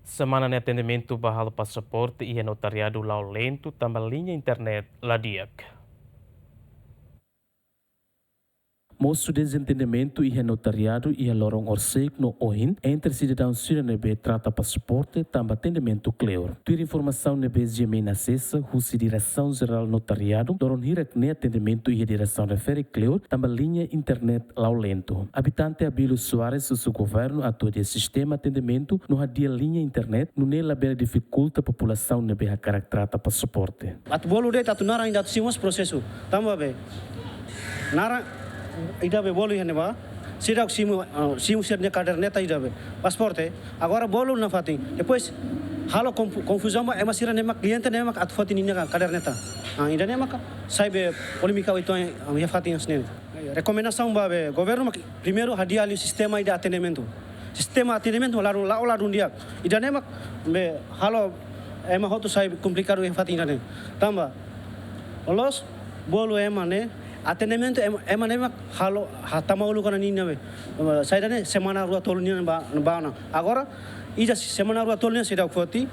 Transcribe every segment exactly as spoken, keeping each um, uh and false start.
Semana ne'e atendimentu ba halo pasaporte iha notariadu la'o lentu tanba liña internet la di'ak. Mosu dezentendimentu iha notariadu iha loron Orsek no ohin entre sidadaun sira ne'ebé trata pasaporte tanba atendimentu kleur. Tuir informasaun ne'ebé GMN asesa husi Diresaun Jerál Notariadu, loron hirak ne'e atendimentu iha diresaun refere kleur tanba liña internet la'o lentu. Abitante Abílio Soares husu governu atu hadi'a sistema atendimentu no hadi'a liña internet nune'e labele difikulta populasaun ne'ebé hakarak trata pasaporte. Atu bolu de'it atu naran ida atu simu mós prosesu. Tanba be naran ida be bolu iha ne'ebá. Sira simu, ah, simu sira-nia kaderneta ida be. Pasaporte. Agora bolu nafatin. Depois halo konfu-, konfuzaun ba ema sira ne'e mak kliente ne'e mak atu foti ninia kaderneta. Ah, ida ne'e mak sai be polémika uitoan, ah, iha fatin hanesan ne'e. Rekomendasaun ba be governu mak primeiru hadi'a liu sistema ida atendimentu. Sistema atendimentu ladún la'o ladún di'ak. Ida ne'e mak be halo ema hotu sai komplikadu iha fatin ida ne'e. Tanba loloos bolu ema ne'e atendimentu ema, ema ne'e mak halo hatama uluk ona ninia be. Saida ne'e semana rua tolu nian ba, ba ona. Agora ida semana rua tolu nian seidauk foti.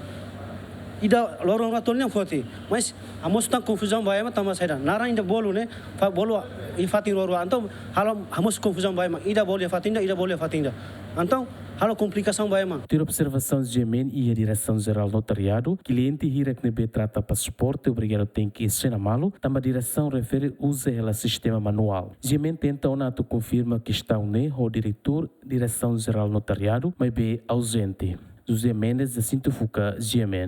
Ida loron rua tolu nian foti. Mas hamosu tan konfuzaun ba ema tanba saida. Naran ida bolu ne'e, fa-, bolu iha fatin rua-rua. Entaun halo hamosu konfuzaun ba ema. Ida bolu iha fatin ida, ida bolu iha fatin ida. Entaun halo komplikasaun ba ema. Tuir observasaun GMN iha Diresaun Jerál Notariadu, kliente hirak ne'ebé trata pasaporte obrigadu tenke asina malu, tanba diresaun refere uza hela sistema manuál. GMN tenta ona atu konfirma kestaun ne'e ho diretór Diresaun Jerál Notariadu, maibé auzente. José Mendes, Jacinto Fuca, GMN.